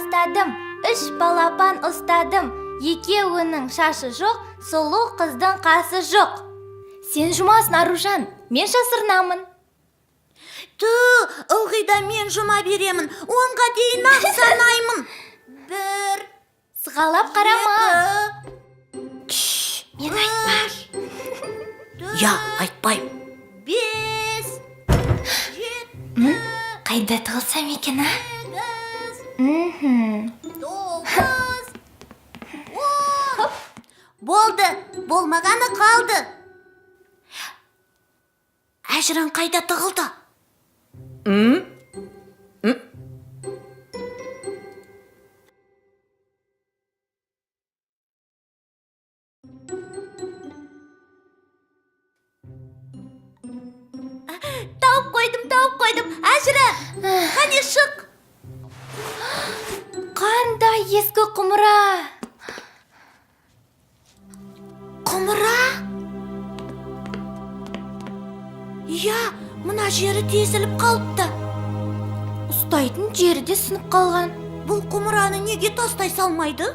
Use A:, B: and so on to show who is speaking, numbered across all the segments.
A: тастадым, үш балапан ұстадым. Екеуінің шашы жоқ, сұлу қыздың қасы жоқ. Сен жұмасың, Аружан, мен жасырынамын.
B: Ту, ылғи да мен жұма беремін. 10-ға дейін ақ санаймын. 1,
A: Сығалап қарама.
B: 2,
A: Мен айтпа.
B: 4,
C: Я, айтпаймын.
B: 5, 7,
A: Қайда тығылсам екен, а?
B: 8, 9, 10. Болды, болмағаны қалды. Әжіран қайда тығылды? Тауып қойдым, тауып қойдым. Әжіран, қане шық.
A: Қандай ескі құмыра.
B: Құмыра? Иә, мына жері тесіліп қалыпты.
A: Ұстайтын жері де сынып қалған.
B: Бұл құмыраны неге тастай салмайды?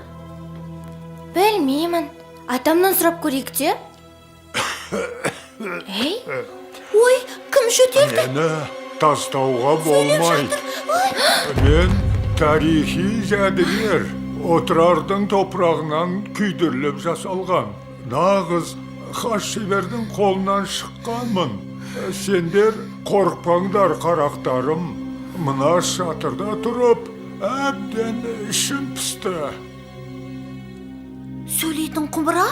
A: Білмеймін. Атамнан сұрап көрейік те. Ей,
B: Ой, кім жөтелді?
D: Мені тастауға болмайды. Мен тарихи жәдігер, Отырардың топырағынан күйдіріліп жасалған. Нағыз хас шебердің қолынан шыққанмын. Сендер қорықпаңдар, қарақтарым. Мына шатырда тұрып, әбден ішім пісті.
B: Сөйлейтін құмыра?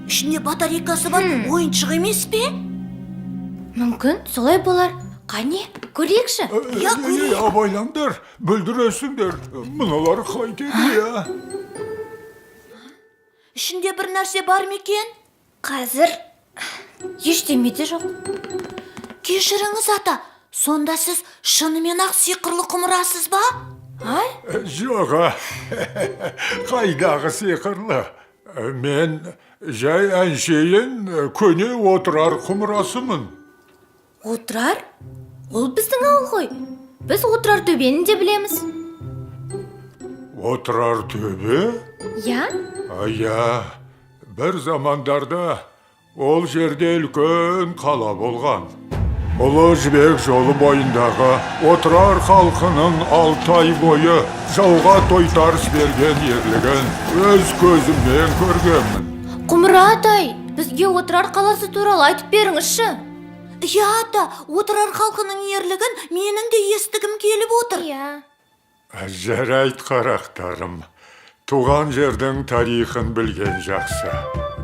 B: Ішінде батарейкасы бар ойыншық емес пе?
A: Мүмкін солай болар. Қане, көрейікші.
B: Я көрейік.
D: Абайлаңдар, бүлдіресіңдер. Мыналар қайтеді, я?
B: Ішінде бір нәрсе бар ма екен?
A: Қазір ештеме де жоқ.
B: Кешіріңіз, ата, сонда сіз шынымен ақ сиқырлы құмырасыз ба?
A: А?
D: Жоқ, қайдағы сиқырлы? Мен жай әншейін көне Отырар құмырасымын.
A: Отырар? Ол біздің ауыл ғой. Біз Отырар төбені де білеміз.
D: Отырар төбе?
A: Я?
D: Ая, бір замандарда ол жерде үлкен қала болған. Ұлы Жібек жолы бойындағы Отырар халқының 6 ай бойы жауға тойтарыс берген ерлігін өз көзіммен көргенмін.
A: Құмыра атай, бізге Отырар қаласы туралы айтып беріңізші.
B: Иә, ата, Отырар халқының ерлігін менің де естігім келіп отыр.
A: Иә.
D: Жарайды, қарақтарым. Туған жердің тарихын білген жақсы.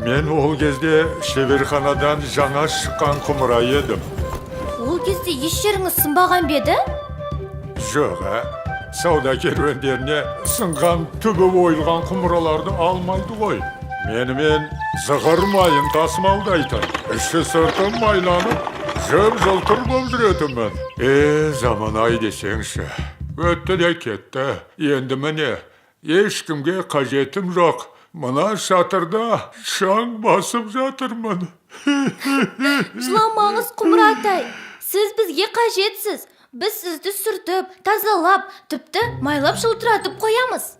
D: Мен ол кезде шеберханадан жаңа шыққан құмыра едім.
A: Ол кезде еш жеріңіз сынбаған ба еді?
D: Жоқ, ә? Сауда керуендеріне сынған, түбі ойылған құмыраларды алмайды ғой. Менімен зығыр майын тасымалдайтын. Іші сыртым майланып, жып жылтыр болып жүретінмін. Е, заман ай десеңші. Өтті де кетті. Енді міне, ешкімге қажетім жоқ. Мына шатырда шаң басып жатырмын.
A: Жыламаңыз, Құмыра атай. Сіз бізге қажетсіз. Біз сізді сүртіп, тазалап, тіпті майлап жылтыратып қоямыз.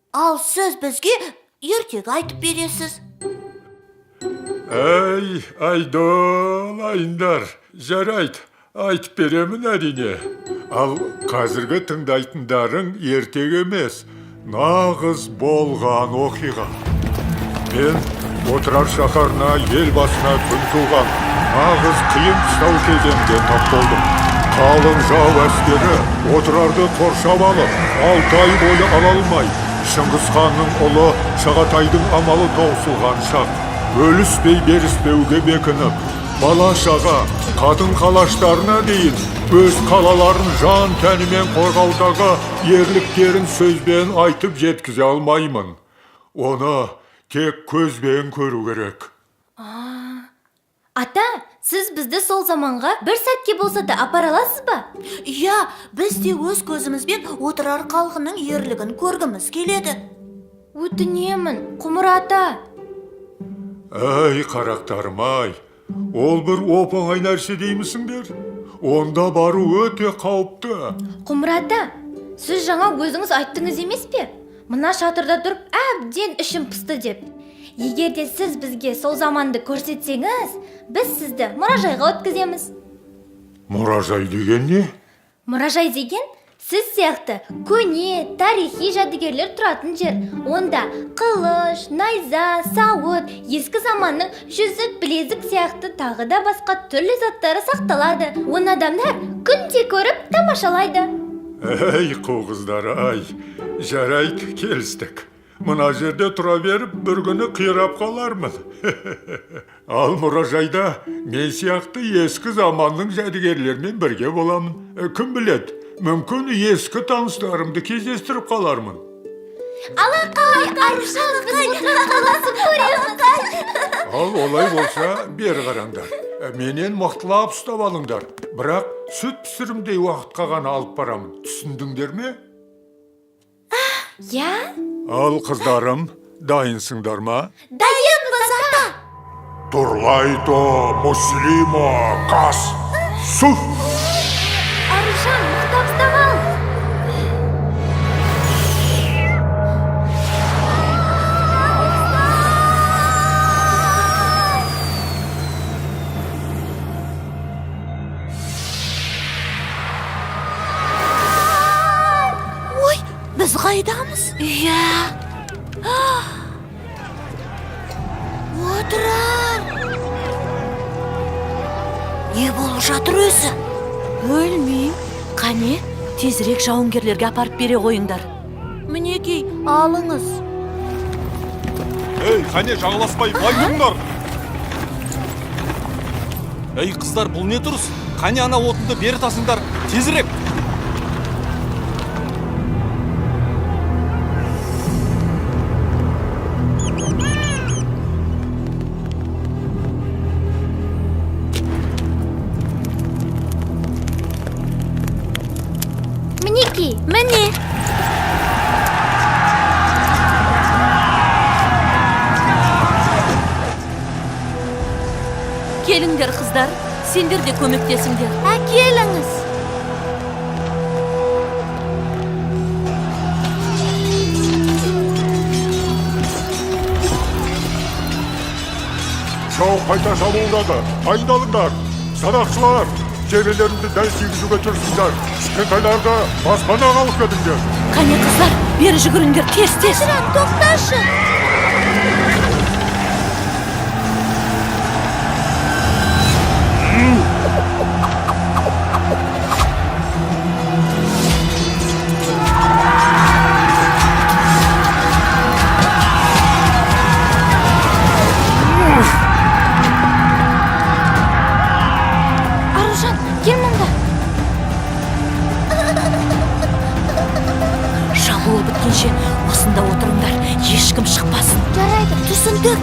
B: Ал сіз бізге ертегі айтып бересіз.
D: Әй, айдолайындар, жарайды, айтып беремін әрине. Ал қазіргі тыңдайтындарың ертегі емес, нағыз болған оқиға. Мен Отырар шаһарына ел басына күн туған нағыз қиын қыстау кезеңге тап болдым. Қалың жау әскері Отырарды қоршап алып, 6 ай бойы ала алмай, Шыңғыс ханның ұлы Шағатайдың амалы таусылған шақ. Бөліспей беріспеуге бекініп, бала шаға, қатын қалаштарына дейін өз қалаларын жан тәнімен қорғаудағы ерліктерін сөзбен айтып жеткізе алмаймын. Оны тек көзбен көру керек.
A: Ата, сіз бізді сол заманға бір сәтке болса да апара аласыз ба?
B: Иә, біз де өз көзімізбен Отырар халқының ерлігін көргіміз келеді.
A: Өтінемін, Құмыр ата.
D: Әй, қарақтарым ай, ол бір оп оңай нәрсе деймісіңдер? Онда бару өте қауіпті.
A: Құмыр ата, Сіз жаңа өзіңіз айттыңыз емес пе? Мына шатырда тұрып әбден ішім пысты деп. Егер де сіз бізге сол заманды көрсетсеңіз, біз сізді мұражайға өткіземіз.
D: Мұражай деген не?
A: Мұражай деген сіз сияқты көне тарихи жәдігерлер тұратын жер. Онда қылыш, найза, сауыт, ескі заманның жүзік, білезік сияқты тағы да басқа түрлі заттары сақталады. Оны адамдар күнде көріп тамашалайды.
D: Әй, қу қыздар, ай, жарайды, келістік. Мына жерде тұра беріп, бір күні қирап қалармын. Ал мұражайда мен сияқты ескі заманның жәдігерлерімен бірге боламын. Кім біледі, мүмкін ескі таныстарымды кездестіріп қалармын.
A: Алақай, Аружан, біз осыны таласып көреміз.
D: Ал олай болса, бері қараңдар. Менен мықтылап ұстап алыңдар. Бірақ сүт пісірімдей уақытқа ғана алып барамын. Түсіндіңдер ме?
A: Иә?
D: Ал қыздарым, дайынсыңдар ма?
A: Дайынбыз, ата.
D: Турлайто, муслимо, кас, суф!
A: Аружан, мықтап ұстап ал.
B: Ой, біз қайдамыз? Иә. Отырар. Не болып жатыр өзі?
C: Өлмейм. Қане, тезірек жауынгерлерге апарып бере қойыңдар.
B: Мінекей, алыңыз.
E: Ей, қане, жағаласпай былай тұрыңдар. Ей, қыздар, бұл не тұрыс? Қане, ана отынды бері тасыңдар, тезірек.
A: Мінекей, міне.
C: Келіңдер, қыздар, сендер де көмектесіңдер.
B: Әкеліңіз.
D: Жау қайта шабуылдады. Дайындалыңдар. Садақшылар, жебелеріңді дәл тигізуге тырысыңдар. Кішкентайларды баспанаға алып кетіңдер.
C: Қане, қыздар, бері жүгіріңдер, тез, тез.
B: Жан, тоқташы.
A: Аружан, кел мұнда.
C: Шабуыл біткенше осында отырыңдар, ешкім шықпасын.
A: Жарайды.
B: Түсіндік.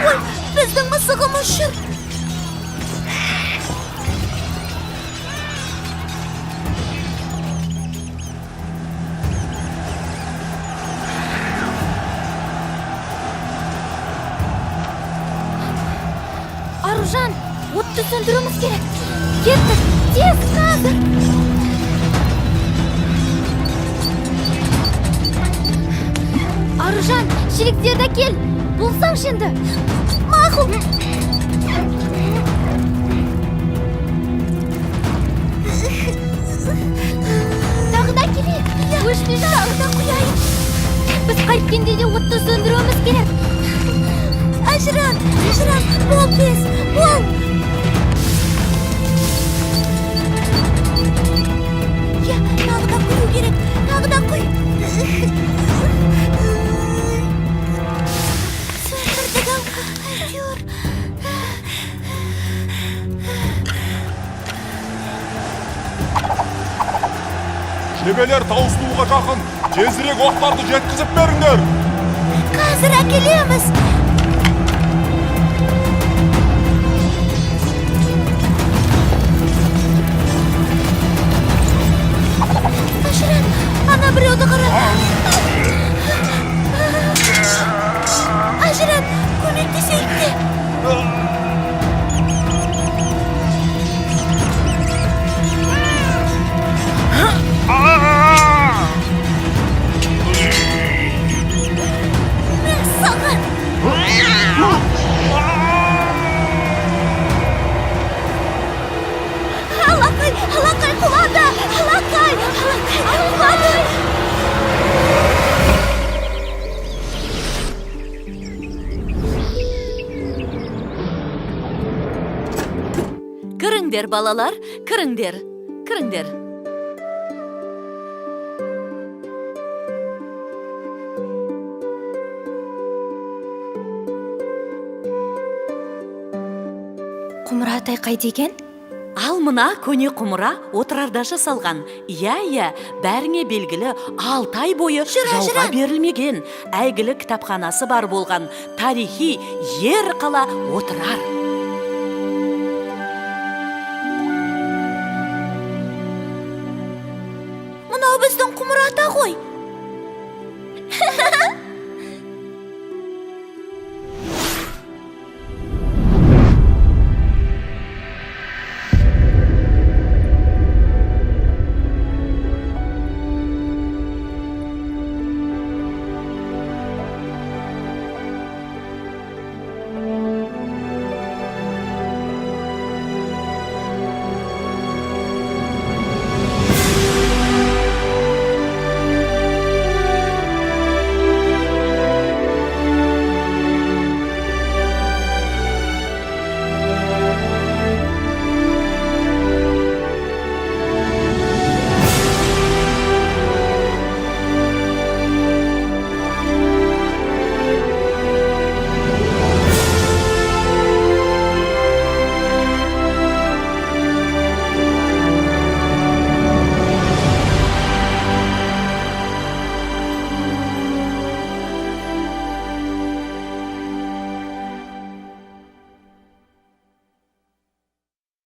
B: Ой, біздің мысығымыз жүр.
A: Аружан, отты сөндіруіміз керек. Кеттік, тез, қазір. Аружан, шелектерді әкел. Болсаңшы енді. Мақұл. Тағы да әкелейік. Өшпей
B: Тағы да құяйық.
A: Біз қайткенде де отты сөндіруіміз керек.
B: Әжіран, Әжіран, бол тез, бол. Иә, тағы да құю керек, тағы да құй. Сөндірдік ау, әйтеуір.
E: Жебелер таусылуға жақын. Тезірек оқтарды жеткізіп беріңдер.
B: Қазір әкелеміз. Әжіран, ана біреу
C: Кіріңдер, балалар, кіріңдер, кіріңдер.
A: Құмыра атай қайда екен?
C: Ал мына көне құмыра Отырарда жасалған. Иә, иә, бәріңе белгілі, 6 ай бойы жауға берілмеген әйгілі кітапханасы бар болған тарихи ер қала Отырар.